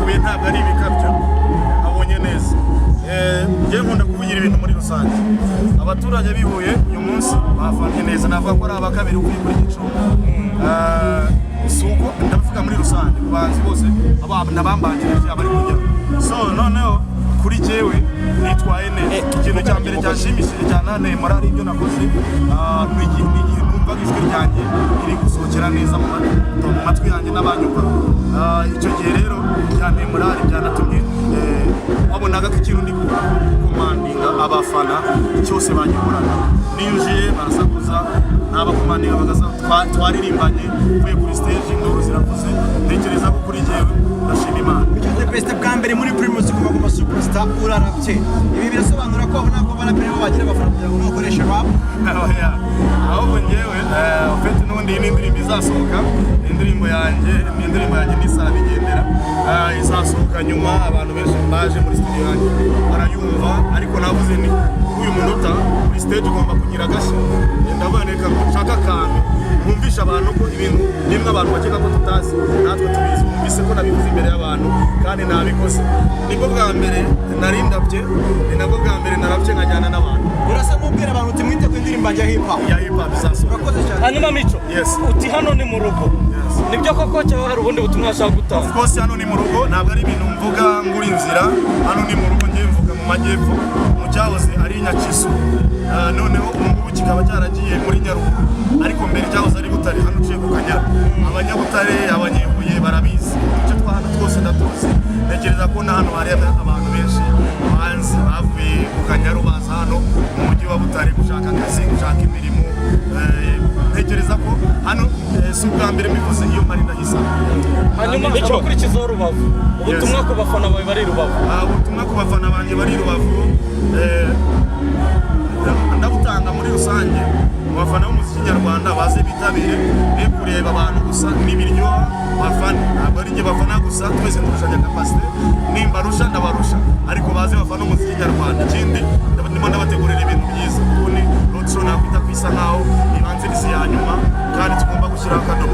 Huye ntabwo ari ibikabyo, abonye neza. Njye nkunda kuvugira ibintu muri rusange. Abaturage b'i Huye uyu munsi bafanye neza, navuga ko ari aba kabiri uvuye kuri Gicumbi. Si uko ndavuga muri rusange ku bahanzi bose n'abambanjirije abari kujya. So noneho kuri jyewe nitwaye neza. Ikintu cya mbere cyanshimishije cyane hano morale ibyo nakoze, ni igihe numvaga ijwi ryanjye riri gusohokera neza mu matwi yanjye n'abanyumva. Icyo gihe rero byanteye morale, byanatumye wabonaga ko ikintu ndi gukomandinga abafana cyose bagikoraga. Ninjiye barasakuza, n'abakomandinga bagaza, twaririmbanye, mvuye kuri stage induru ziravuze. Ntekereza ko kuri jyewe ndashima Imana. Mico The Best, bwa mbere muri Primus Guma Guma Superstar urarapye. Ibi birasobanura ko abona ko abaraperi bo bagira abafana kugira ngo bakoreshe rap? Oya, ahubwo njyewe ufite n'ubundi iyi ni indirimbo izasohoka, ni indirimbo yanjye n'isara bigendera. Izasohoka nyuma, abantu benshi baje muri studio yanjye barayumva. Ariko navuze ni kuri uyu munota kuri stage ugomba kugira agashya. Ndavuga reka nshaka akantu nkumvisha abantu ko ibintu bimwe abantu bakeka ko tutazi natwe tubizi. Bumvise ko nabivuze imbere y'abantu kandi nabikoze. Nibwo bwa mbere nari ndabye, ni nabwo bwa mbere narabye nkajyana n'abantu. Urasa n'ubwira abantu uti mwite ku indirimbo yanjye ya hip hop. Ya hip hop izasohoka. Urakoze cyane. Hanyuma Mico, Yes. uti hano ni mu rugo. Yes. Nibyo koko cyangwa hari ubundi butumwa washaka gutanga? Of course, hano ni mu rugo, ntabwo ari ibintu mvuga ngura inzira. Hano ni mu rugo, ngiye mvuga mu majyepfo mu cyahoze ari Nyakisu. Noneho ubu ngubu kikaba cyaragiye muri Nyaruguru, ariko mbere cyahoze ari Butare, hano uciye ku Kanyaru. Abanyabutare, Abanyehuye barabizi. Uduce twa hano twose ndatuzi. Ntekereza ko na hano hari abantu benshi banzi bavuye ku Kanyaru baza hano mu mujyi wa Butare gushaka akazi, gushaka imirimo. Ntekereza ko hano si ubwa mbere mbivuze, iyo mpari ndahisa. Hanyuma Mico. abakurikizaho Rubavu, ubutumwa ku bafana bawe bari i Rubavu? Ubutumwa ku bafana banjye bari i Rubavu, ndabutanga muri rusange mu bafana b'umuziki nyarwanda, baze bitabire, be kureba abantu gusa n'ibiryoha bafana. Ntabwo ari njye bafana gusa, twese turushanya capacité, nimbarusha ndabarusha, ariko baze bafana umuziki nyarwanda. Ikindi ndimo ndabategurira ibintu byiza kuko ni road show nakwita ku isa nkaho ibanziriza iya nyuma kandi tugomba gushyiraho akadomo.